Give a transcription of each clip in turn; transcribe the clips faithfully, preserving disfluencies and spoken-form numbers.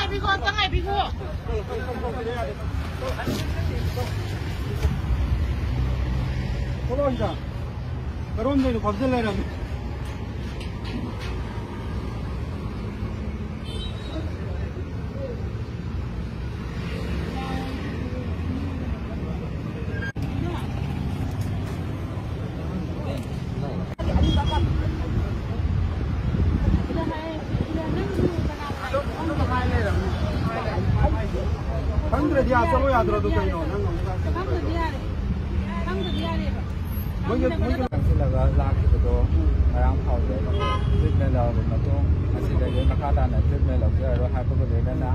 ꯉꯥꯏꯕꯤꯈꯣ, ꯑꯝꯇ ꯉꯥꯏꯕꯤꯈꯣ꯫ ꯊꯣꯛꯂꯛꯑꯣ ꯁꯤꯗ꯫ ꯀꯔꯣꯝꯗꯩꯅꯣ ꯐꯝꯖꯤꯜ ꯂꯩꯔꯝꯃꯤ꯫ ꯈꯪꯗ꯭ꯔꯗꯤ ꯑꯥ ꯆꯠꯂꯣ ꯌꯥꯗ꯭ꯔꯣ? ꯑꯗꯨ ꯀꯩꯅꯣ? ꯅꯪ ꯑꯃꯨꯛ ꯈꯪꯗ꯭ꯔꯗꯤ ꯌꯥꯔꯦ꯫ ꯈꯪꯗ꯭ꯔꯗꯤ ꯌꯥꯔꯦꯕ꯫ ꯃꯣꯏꯒꯤ, ꯃꯣꯏꯒꯤ ꯆꯪꯁꯤꯜꯂꯒ ꯂꯥꯛꯈꯤꯕꯗꯣ ꯉꯔꯥꯡ ꯐꯥꯎꯗ ꯑꯩꯈꯣꯏ ꯇ꯭ꯔꯤꯠꯃꯦꯟ ꯂꯧꯔꯕ ꯃꯇꯨꯡ, ꯉꯁꯤꯗꯒꯤ ꯃꯈꯥ ꯇꯥꯅ ꯇ꯭ꯔꯤꯠꯃꯦꯟ ꯂꯧꯖꯔꯔꯣꯏ ꯍꯥꯏꯕꯒ ꯂꯣꯏꯅꯅ,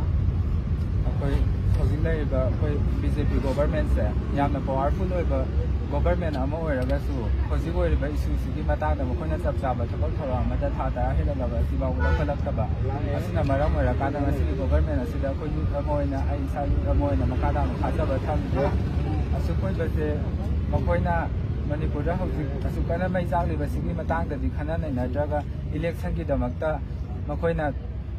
ꯑꯩꯈꯣꯏ ꯍꯧꯖꯤꯛ ꯂꯩꯔꯤꯕ ꯑꯩꯈꯣꯏ ꯕꯤ ꯖꯦ ꯄꯤ ꯒꯣꯚꯔꯟꯃꯦꯟꯁꯦ ꯌꯥꯝꯅ ꯄꯋꯥꯔꯐꯨꯜ ꯑꯣꯏꯕ ꯒꯣꯚꯔꯟꯃꯦꯟ ꯑꯃ ꯑꯣꯏꯔꯒꯁꯨ, ꯍꯧꯖꯤꯛ ꯑꯣꯏꯔꯤꯕ ꯏꯁꯨꯁꯤꯒꯤ ꯃꯇꯥꯡꯗ ꯃꯈꯣꯏꯅ ꯆꯞ ꯆꯥꯕ ꯊꯕꯛ ꯊꯧꯔꯝ ꯑꯃꯗ ꯊꯥ ꯇꯔꯥ ꯍꯦꯜꯂꯛꯂꯕ ꯑꯁꯤꯐꯥꯎꯕ ꯂꯧꯈꯠꯂꯛꯇꯕ ꯑꯁꯤꯅ ꯃꯔꯝ ꯑꯣꯏꯔꯀꯥꯟꯗ ꯉꯁꯤꯒꯤ ꯒꯣꯚꯔꯟꯃꯦꯟ ꯑꯁꯤꯗ ꯑꯩꯈꯣꯏ ꯌꯨꯠ ꯑꯃ ꯑꯣꯏꯅ, ꯑꯩ ꯏꯁꯥ ꯌꯨꯠ ꯑꯃ ꯑꯣꯏꯅ ꯃꯈꯥ ꯇꯥꯅ ꯊꯥꯖꯕ ꯊꯝꯗꯦ꯫ ꯑꯁꯨꯛ ꯑꯣꯏꯕꯁꯦ ꯃꯈꯣꯏꯅ ꯃꯅꯤꯄꯨꯔꯗ ꯍꯧꯖꯤꯛ ꯑꯁꯨꯛ ꯀꯟꯅ ꯃꯩ ꯆꯥꯛꯂꯤꯕꯁꯤꯒꯤ ꯃꯇꯥꯡꯗꯗꯤ ꯈꯟꯅ ꯅꯩꯅꯗ꯭ꯔꯒ ꯏꯂꯦꯛꯁꯟꯒꯤꯗꯃꯛꯇ ꯃꯈꯣꯏꯅ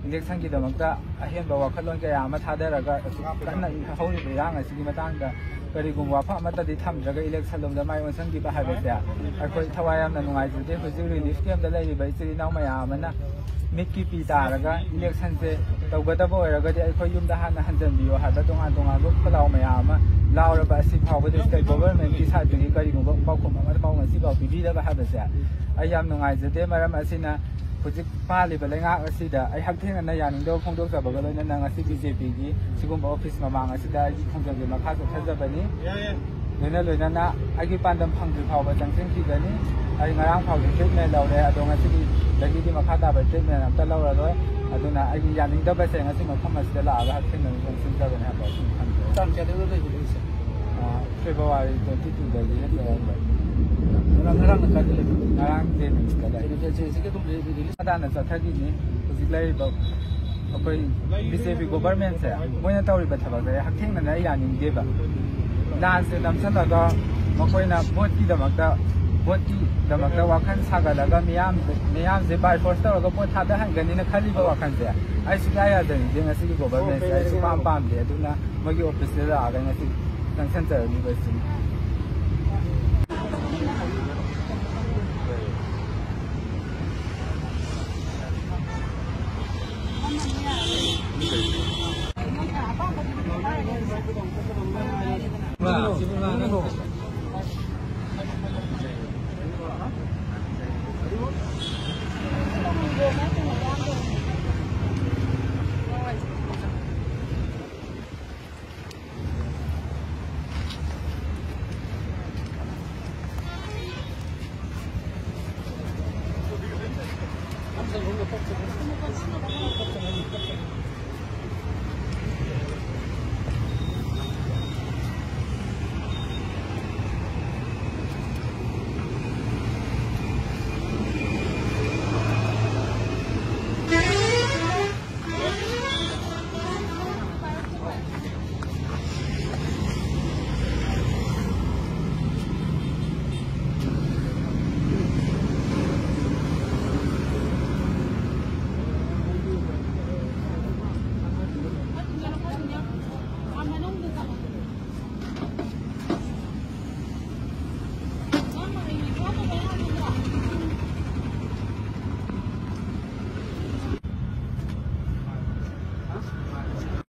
ꯏꯂꯦꯛꯁꯟꯒꯤꯗꯃꯛꯇ ꯑꯍꯦꯟꯕ ꯋꯥꯈꯜꯂꯣꯟ ꯀꯌꯥ ꯑꯃ ꯊꯥꯗꯔꯒ ꯑꯁꯨꯛ ꯀꯟꯅ ꯍꯧꯔꯤꯕ ꯏꯔꯥꯡ ꯑꯁꯤꯒꯤ ꯃꯇꯥꯡꯗ ꯀꯔꯤꯒꯨꯝꯕ ꯋꯥꯐꯝ ꯑꯃꯠꯇꯗꯤ ꯊꯝꯗ꯭ꯔꯒ ꯏꯂꯦꯛꯁꯟ ꯂꯣꯝꯗ ꯃꯥꯏ ꯑꯣꯟꯁꯤꯟꯈꯤꯕ ꯍꯥꯏꯕꯁꯦ ꯑꯩꯈꯣꯏ ꯊꯋꯥꯏ ꯌꯥꯝꯅ ꯅꯨꯡꯉꯥꯏꯖꯗꯦ꯫ ꯍꯧꯖꯤꯛ ꯔꯤꯂꯤꯐ ꯀꯦꯝꯞꯇ ꯂꯩꯔꯤꯕ ꯏꯆꯤꯜ ꯏꯅꯥꯎ ꯃꯌꯥꯝ ꯑꯃꯅ ꯃꯤꯠꯀꯤ ꯄꯤ ꯇꯥꯔꯒ ꯏꯂꯦꯛꯁꯟꯁꯦ ꯇꯧꯒꯗꯕ ꯑꯣꯏꯔꯒꯗꯤ ꯑꯩꯈꯣꯏ ꯌꯨꯝꯗ ꯍꯥꯟꯅ ꯍꯟꯖꯟꯕꯤꯌꯣ ꯍꯥꯏꯕ ꯇꯣꯉꯥꯟ ꯇꯣꯉꯥꯟꯕ ꯈꯣꯜꯂꯥꯎ ꯃꯌꯥꯝ ꯑꯃ ꯂꯥꯎꯔꯕ ꯑꯁꯤ ꯐꯥꯎꯕꯗ ꯁ꯭ꯇꯦꯠ ꯒꯣꯚꯔꯟꯃꯦꯟꯠꯀꯤ ꯁꯥꯏꯠꯇꯒꯤ ꯀꯔꯤꯒꯨꯝꯕ ꯄꯥꯎꯈꯨꯝ ꯑꯃꯐꯥꯎ ꯉꯁꯤ ꯐꯥꯎ ꯄꯤꯕꯤꯗꯕ ꯍꯥꯏꯕꯁꯦ ꯑꯩ ꯌꯥꯝ ꯅꯨꯡꯉꯥꯏꯖꯗꯦ꯫ ꯃꯔꯝ ꯑꯁꯤꯅ ꯍꯧꯖꯤꯛ ꯄꯥꯜꯂꯤꯕ ꯂꯩꯉꯥꯛ ꯑꯁꯤꯗ ꯑꯩ ꯍꯛꯊꯦꯡꯅꯅ ꯌꯥꯅꯤꯡꯗꯕ ꯐꯣꯡꯗꯣꯛꯆꯕꯒ ꯂꯣꯏꯅꯅ ꯉꯁꯤ ꯕꯤ ꯖꯦ ꯄꯤꯒꯤ ꯁꯤꯒꯨꯝꯕ ꯑꯣꯐꯤꯁ ꯃꯃꯥꯡ ꯑꯁꯤꯗ ꯑꯩꯒꯤ ꯈꯣꯡꯖꯪꯁꯦ ꯃꯈꯥ ꯆꯠꯊꯖꯕꯅꯤ꯫ ꯂꯣꯏꯅ ꯂꯣꯏꯅꯅ ꯑꯩꯒꯤ ꯄꯥꯟꯗꯝ ꯐꯪꯗ꯭ꯔꯤ ꯐꯥꯎꯕ ꯆꯪꯁꯤꯟꯈꯤꯒꯅꯤ꯫ ꯑꯩ ꯉꯔꯥꯡ ꯐꯥꯎꯗꯤ ꯇ꯭ꯔꯤꯠꯃꯦꯟ ꯂꯧꯔꯦ, ꯑꯗꯣ ꯉꯁꯤꯗꯒꯤꯗꯤ ꯃꯈꯥ ꯇꯥꯕ ꯇ꯭ꯔꯤꯠꯃꯦꯟ ꯑꯝꯇ ꯂꯧꯔꯔꯣꯏ꯫ ꯑꯗꯨꯅ ꯑꯩꯒꯤ ꯌꯥꯅꯤꯡꯗꯕꯁꯦ ꯉꯁꯤ ꯃꯐꯝ ꯑꯁꯤꯗ ꯂꯥꯛꯑꯒ ꯍꯛꯊꯦꯡꯅꯅ ꯆꯪꯁꯤꯟꯖꯕꯅꯦ ꯍꯥꯏꯕ ꯑꯁꯤ ꯊꯝꯖꯔꯦ꯫ ꯇꯥꯡ ꯀꯌꯥꯗꯒꯤ ꯂꯩꯕꯅꯣ ꯑꯩꯁꯦ? ꯑꯥ, ꯐꯦꯕ꯭ꯔꯨꯋꯥꯔꯤ ꯇ꯭ꯋꯦꯟꯇꯤ ꯇꯨꯗꯒꯤ ꯂꯩꯔꯝꯕꯅꯤ꯫ ꯉꯔꯥꯡ, ꯉꯔꯥꯡꯅ ꯀꯥꯏꯗ ꯂꯩꯕ? ꯉꯔꯥꯡ ꯖꯦꯅꯤꯝꯁꯇ ꯂꯩ꯫ ꯀꯩꯅꯣ, ꯖꯦꯅꯤꯝꯁꯇꯒꯤ ꯑꯗꯨꯝ ꯔꯤ-, ꯔꯤꯂꯤꯐ ꯇꯥꯗꯅ ꯆꯠꯊꯈꯤꯅꯤ꯫ ꯍꯧꯖꯤꯛ ꯂꯩꯔꯤꯕ ꯑꯩꯈꯣꯏ ꯕꯤ ꯖꯦ ꯄꯤ ꯒꯣꯚꯔꯟꯃꯦꯟꯠꯁꯦ ꯃꯣꯏꯅ ꯇꯧꯔꯤꯕ ꯊꯕꯛꯁꯦ ꯑꯩ ꯍꯛꯊꯦꯡꯅꯅ ꯑꯩ ꯌꯥꯅꯤꯡꯗꯦꯕ꯫ ꯂꯥꯟꯁꯦ ꯅꯝꯁꯤꯜꯂꯒ ꯃꯈꯣꯏꯅ ꯚꯣꯠꯀꯤꯗꯃꯛꯇ, ꯚꯣꯠꯀꯤꯗꯃꯛꯇ ꯋꯥꯈꯜ ꯁꯥꯒꯠꯂꯒ ꯃꯤꯌꯥꯝ, ꯃꯤꯌꯥꯝꯁꯦ by force ꯇꯧꯔꯒ ꯚꯣꯠ ꯊꯥꯗꯍꯟꯒꯅꯤꯅ ꯈꯜꯂꯤꯕ ꯋꯥꯈꯜꯁꯦ ꯑꯩ ꯁꯨꯡꯌꯥ ꯌꯥꯖꯅꯤꯡꯗꯦ ꯉꯁꯤꯒꯤ ꯒꯣꯚꯔꯃꯦꯟꯁꯦ, ꯑꯩ ꯁꯨꯡꯄꯥꯝ ꯄꯥꯝꯗꯦ꯫ ꯑꯗꯨꯅ ꯃꯣꯏꯒꯤ ꯑꯣꯐꯤꯁꯇ ꯂꯥꯛꯑꯒ ꯉꯁꯤ ꯆꯪꯁꯟꯖꯔꯅꯤꯕ ꯑꯩꯁꯨ꯫